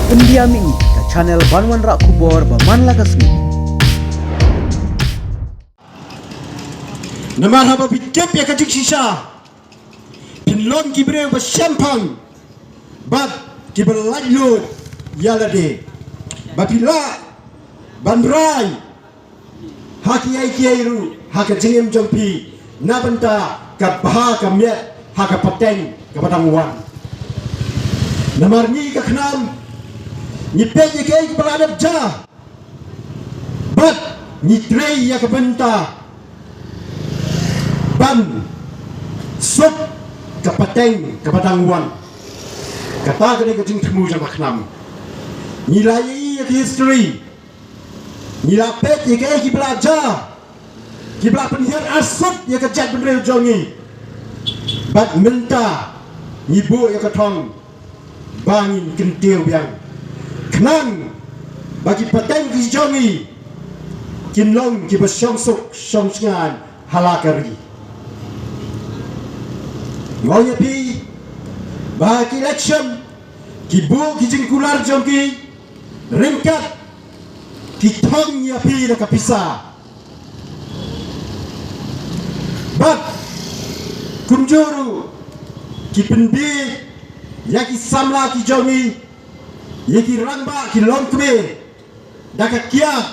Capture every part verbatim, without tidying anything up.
Pyndiam ïa ngi ka channel ban wanrah khubor ba man la ka sngi. Namar haba phi tip ïa ka jingshisha, phin long ki briew ba shemphang bad kiba laitluid ïa lade, ba phi lah ban rai ha kiei kiei ruh ha ka jingim jong phi, na bynta ka bha ka miat ha ka pateng kaba dang wan. Namar ngi ka khnam ngi peit ïa kiei kiba la dep jia bad ngi trei ïa ka bynta ban suk ka pateng kaba dang wan. Kata ka dei ka jingthmu jong ka khnam. Ngi la ïohi ïa ka history, ngi la peit ïa kiei kiba la jia, kiba la pynhiar arsut ïa ka jaitbynriew jong ngi. Bad mynta ngi buh ïa ka thong ba ngin kyntiew biang, khnang ba ki pateng ki jong ngi kin long kiba shongsuk shongshngaiñ ha la ka ri. Nga ong ïa phi ba ki election ki buh ki jingkular jong ki ryngkat ki thong ïa phi da ka pisa. Bad kumjuh ruh ki pynbiej ïa ki samla ki jong ngi, ïa ki rangbah ki longkmie da ka kiad.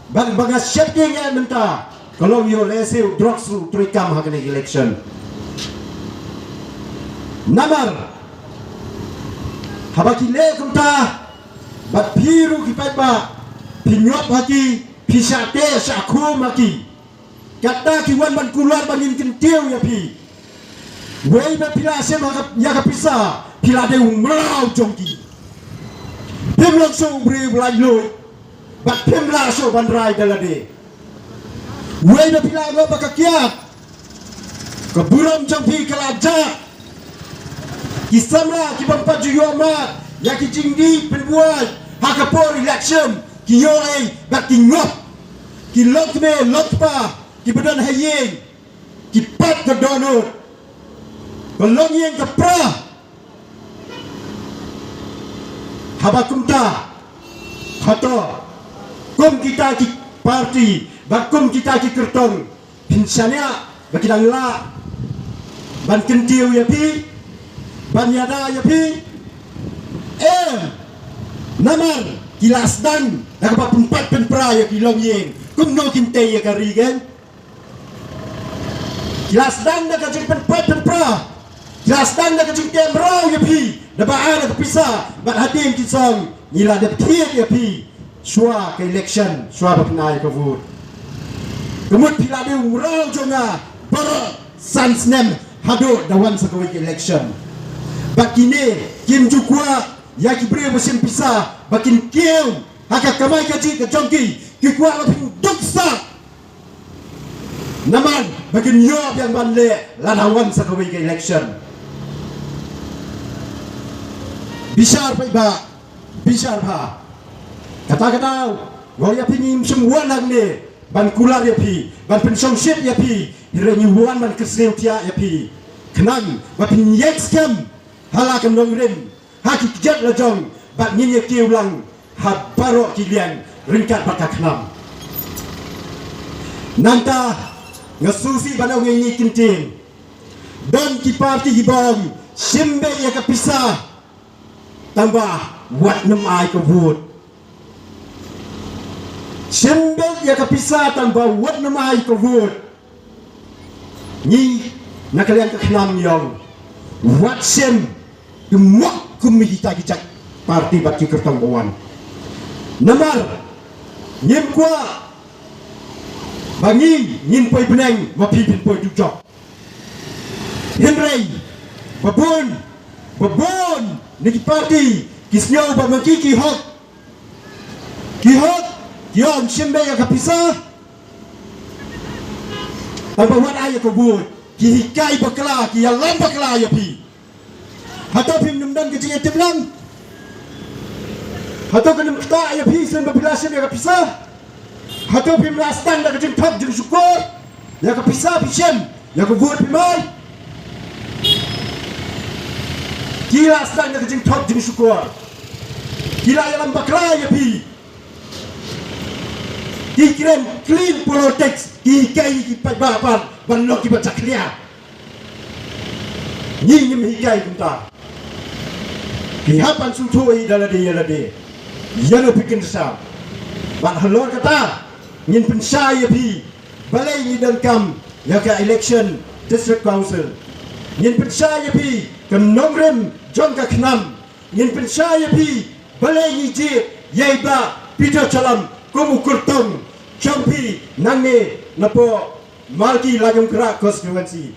Bad ba nga sheptieng ïa mynta ka long ïoh lehse u drugs ruh u treikam ha kane ka election. Namar haba ki leh kumta bad phi ruh ki paidbah phi ñiup ha ki, phi shah teh shah khum ha ki. Kata ki wan ban kular ba ngin kyntiew ïa phi. Wei ba phi la shim ha ka, ïa ka pisa, phi la dei u mraw jong ki. Phim long shuh u briew ba laitluid bad phim lah shuh ban rai da lade. Wei ba phi la ngop ba ka kiad, ka burom jong phi ka la jah. Ki samla ki bym pat ju ïoh mad ïa ki jingdih pynbuaid ha ka por election, ki ïoh ei bad ki ngop. Ki longkmie longkpa kiba don ha ïing ki pat ka dohnud, ka longïing ka pra. Haba kumta, hato kum kita ki parti bad kum kita ki kyrtong phin shaniah ba ki dang lah ban kyntiew ïa phi, ban ïada ïa phi? Em. Namar ki la sdang da kaba pynpait pynpra ïa ki longïing. Kumno kin tei ïa ka ri kein? Ki la sdang da ka jingpynpait pynpra, ki la sdang da ka jingteh mraw ïa phi da ba ar da ka pisa, bad hadien ki song ngi la dep thied ïa phi shuwa ka election, shuwa ba phin ai ka vote. Ka mut phi la dei u mraw jong nga baroh san snem haduh da wan sa kawei ka election. Bad kine kim ju kwah ïa ki briew ba shim pisa ba kin kiew ha ka kamai kajih ka jong ki, ki kwah ba phin duk sah. Namar ba kin ïoh biang ban leh lada wan sa kawei ka election. Bishar paidbah, bishar bha. Kata ka daw nga ong ïa phi, ngim shym wan hangne ban kular ïa phi, ban pynshongshit ïa phi, hynrei ngi wan ban kyrsiew thiah ïa phi, khnang ba phin ïeng skhem ha la ka nongrim ha ki kjat la jong, bad ngin ïa kiew lang ha baroh ki liang ryngkat bad ka khnam. Nangta nga sngewsih ban ong ïa ngi ki ktien. Don ki parti kiba ong shim beit ïa ka pisa tang ba wat nym ai ka vote. Shim beit ïa ka pisa tang ba wat nym ai ka vote. Ngi na ka liang ka khnam ngi ong wat shim, te mut kum kita ki jait parti bad ki kyrtong ba wan. Namar ngim kwah ba ngi ngin poi bneng ma phi phin poi dujok. Hynrei ba bun, ba bun na ki parti ki sngew ba ma ki ki hok, ki hok, ki ong shim beit ïa ka pisa tang ba wat ai ïa ka vote. Ki hikai bakla, ki ïalam bakla ïa phi. Hato phim nym don ka jingïatiplem? Hato ka nym ktah ïa phi shen ba phi la shim ïa ka pisa? Hato phim la sdang da ka jingthok jingshukor ïa ka pisa phi shim, ïa ka vote phi mai? Ki la sdang da ka jingthok jingshukor. Ki la ïalam bakla ïa phi. Ki kren clean politics, ki kei ki paidbah ban ban long kiba jakhlia. Ngi ngim hikai kumta. Ki hap ban sngewthuh ïa lade ïa lade. Ïa no phi kynsa. Bad halor kata ngin pynshai ïa phi balei ngi donkam ïa ka election district council. Ngin pynshai ïa phi ka nongrim jong ka khnam. Ngin pynshai ïa phi balei ngi jied ïa i Bah Peter Challam kum u kyrtong jong phi nangne napoh Malki Lajong Kra constituency.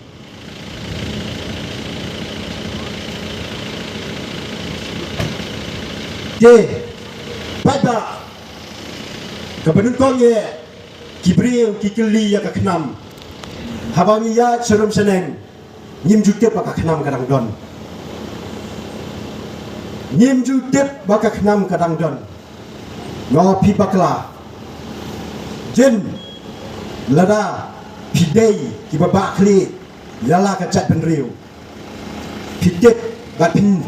Te paidbah, kaba nyngkong ïa ki briew ki kylli ïa ka khnam. Haba ngi ïaid sharum shaneng, ngim ju tip ba ka khnam ka dang don. Ngim ju tip ba ka khnam ka dang don. Nga ong phi bakla. Jin lada phi dei kiba bah khlieh ïa la ka jaitbynriew, phi tip bad phin,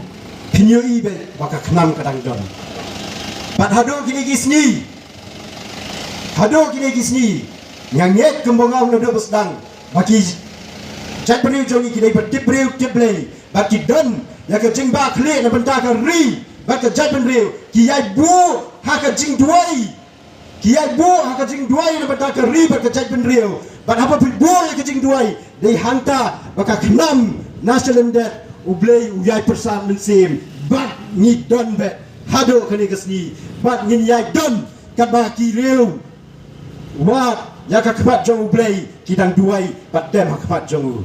phin ïohi beit ba ka khnam ka dang don. Bad haduh kine ki sngi, haduh kine ki sngi, nga ngeit kumba nga ong naduh ba sdang, ba ki jaitbynriew jong ngi ki dei ba tip briew tip Blei, bad ki don ïa ka jingbah khlieh na bynta ka ri bad ka jaitbynriew. Ki ïai buh ha ka jingduwai, ki ïai buh ha ka jingduwai na bynta ka ri bad ka jaitbynriew. Bad haba phi buh ïa ka jingduwai, dei hangta ba ka khnam na shalyndet U Blei u ïai pyrsad mynsiem. Bad ngi don beit haduh kane ka sngi, bad ngin ïai don katba ki riew wat ïa ka khmat jong U Blei ki dang duwai bad dem ha khmat jong u.